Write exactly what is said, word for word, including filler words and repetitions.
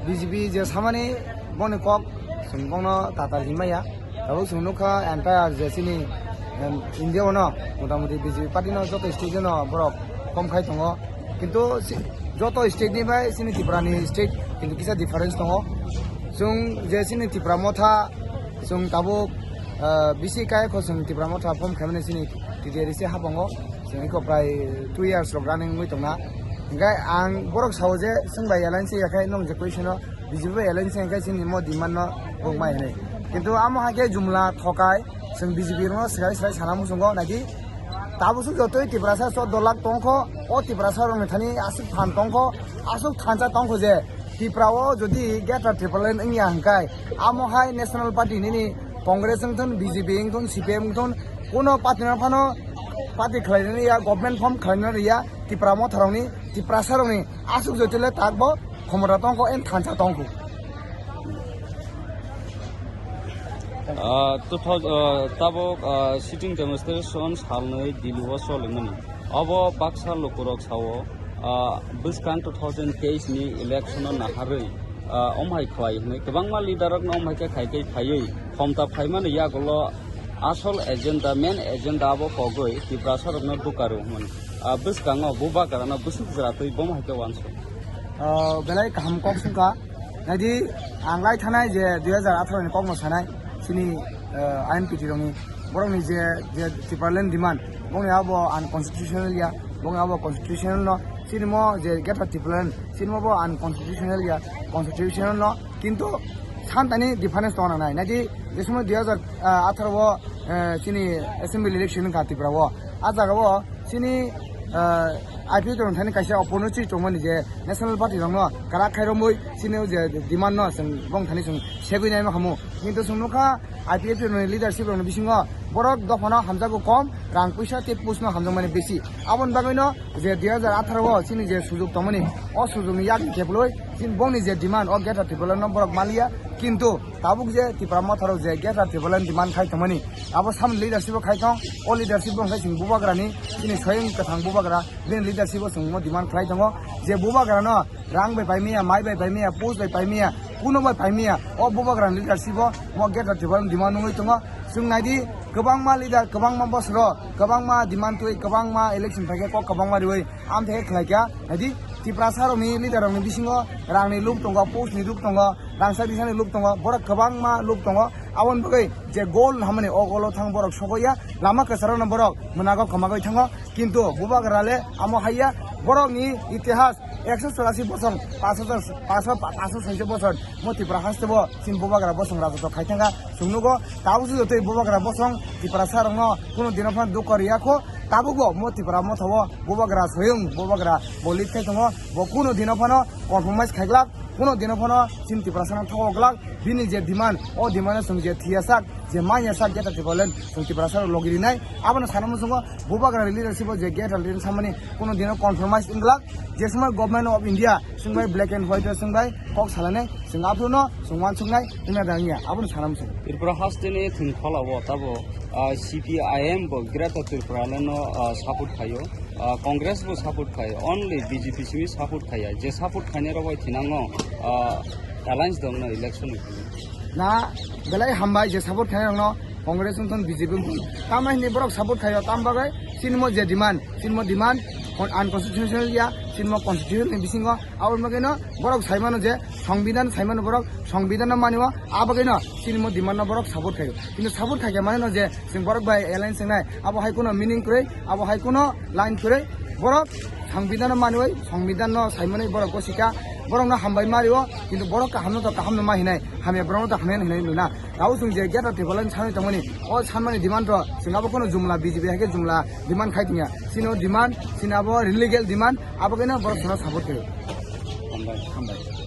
B J P je samani boni kok, chwng bono tatal hinmaya. Tabuk chwng nukha entire je chini, em, India ono motamoti B J P party no joto state no borok kom khai tongo. Kintu si-, joto state ni bai chini Tripura ni state kintu kisa difference tongo. Chwng je chini Tipra Motha, chwng tabuk, ah, bisi kaya kho chwng Tipra Motha form khaimani chini T D R se habango. Chwng iko prai two years rok running wngwi tongna. Hingkhe ang borok sao je chwng bai alliance ya khe nwng je question o B J P bai alliance ya khe chini mo demand no bukmai hinwi. Kintu amo hai khe jumla thokai chwng B J P rokno swrai swrai sana muchungo naki. Tabuk swk jotoi Tiprasa choudo lakh tongkho, o Tiprasa rokni thani aswk phan tongkho, aswk thansa tongkho je Tripura o jodi Greater Tipraland wngya hwnkhe amo hai National Party nini Congress wngthun, B J P wngthun, C P M wngthun, kuno party no phano party khlainani ya, government form khlainani ya, Tipra Motharokni, Tiprasarokni aswk jotole takbo khomota tongkho, en thansa tongkho. Ah, two thousand, ah, tabuk, ah, sitting demonstration salnwi Delhi o solimani. Obo baksa lukurok sao, ah, bwskang two thousand teis ni election o naharwi, ah, omhai khlai hwnwi kwbangma leader rokno omhai khe khai khai phaiwi khomta phaimani yagulo asol agenda, main agenda abo kogwi Tiprasa rokno dukaru hwnmani. Ah, bwskango bubagrano bwswk jwratwi bomo hai khe uansuk. Ah, belai kaham kok swngkha. Naidi, ang lai thanai je dui hajar atharo ni kokno sanai, chini, eh, I N P T rokni, borokni je, je Tipraland demand, bongni abo unconstitutional ya, bongni abo constitutional no, chini mo je Greater Tipraland, chini mo bo unconstitutional ya, constitutional no, kintu santani difference tongna nai. Naidi, je somoi dui hajar atharo o, eh, chini assembly election wngkha Tripura o, a jaga o, chini, ah, I P F T rok thani kaisa opportunity tongmani je National Party rokno kwrak khai romwi chini je demand no chwng bong thani chwng segwi naima hamu. Kintu chwng nukha I P F T rokni leadership rokni bisingo borok dophano hamjago kom, rang puisa tei post no hamjakmani bisi. Aboni bagwino je dui hajar atharo o chini je sujok tongmani, o sujokni yakni kheplwi chini bongni je demand o Greater Tipraland no borok maliya. Kintu tabuk je Tipra Motharok je Greater Tipraland demand khai tongmani, abo samni leadership o khai tong, o leadership bo hwnkhe chwng bubagrani, chini soyeng kwthang bubagra, bini leadership o chwng mo demand khlai tongo je bubagrano rang bai paimaya, mai bai paimaya, post bai paimaya, kuno bai paimaya, o bubagrani leadership o mo Greater Tipraland demand wngwi tongo. Chwng naidi, kwbangma leader, kwbangma bosoro, kwbangma demand twi, kwbangma election phaikhe kok kwbangma riwi, amthe khe khlaikha. Naidi, Tiprasa rokni leader rokni bisingo rangni luk tongo, post ni luk tongo, rangchak risani luk tongo, borok kwbangma luk tongo. Aboni bagwi je goal hamani o goal o thang borok sogoya, lama kwcharo no borok mwnago kwmagwi thango. Kintu bubagra le amo haiya, borokni itihas ekso chorasi bosong, paanch hajar, paanch hajar, paanch hajar soiso bosong mo Tripura haste bo chini bubagra bosong rajotw khai thangkha. Chwng nugo, tabuk se jotoi bubagra bosong Tiprasa rokno kuno dino phano dukha riya kho, tabuk bo mo Tipra Motha o bubagra soyung bubagra bo lead khai tongo, bo kuno dino phano compromise khai glak, kuno dino phano chini Tiprasa no thogo glak, bini je demand, o demand no chwng je thiya sak, je manya sak Greater Tipraland chwng Tiprasa rok logi rinai, abono sana muchungo bubagra leadership o je Greater Tipraland samani kuno dino compromise wng glak, je somoi Government of India chwng bai black and white o chwng bai kok salanai, chwng aphuru no chwng uansuknai wngna da wngya, abono sana muchung. Tripura haste ni thwng phala o tabo, ah, C P I M bo Greater Tipraland no, ah, support khaio, ah, Congress bo support khaio, only B J P simi support khaiya, je support khainai rok bai thinango, ah, alliance dong no election ni. Na, belai hambai je support khainai rok no Congress wngthon B J P wngthon. Tamo hini borok support khaio, tam bagwi chini mo je demand, chini mo demand, con-, unconstitutional ya, chini mo constitution ni bisingo, aboni bagwi no borok sai mano je Songbidan sai mano borok, Songbidan no mani o, a bagwi no chini mo demand no borok support khaio. Kintu support khaikhe mani no je chwng borok bai alliance wngnai, abo hai kuno meaning kwrwi, abo hai kuno line kwrwi, borok Songbidan no manwi, Songbidan no saimani borok gosika, borok no hambai mario, kintu borok kaham no to kaham no ma hinai, hamya borok no to hamya hinai luna. Tao chwng je Greater Tipraland sanwi tongmani, o sanmani demand ro, chwng abo kuno jumla B J P hai khe jumla demand khai tongya. Chini o demand, chini abo illegal demand, abo khe no borok sana support khe. Hambai, hambai.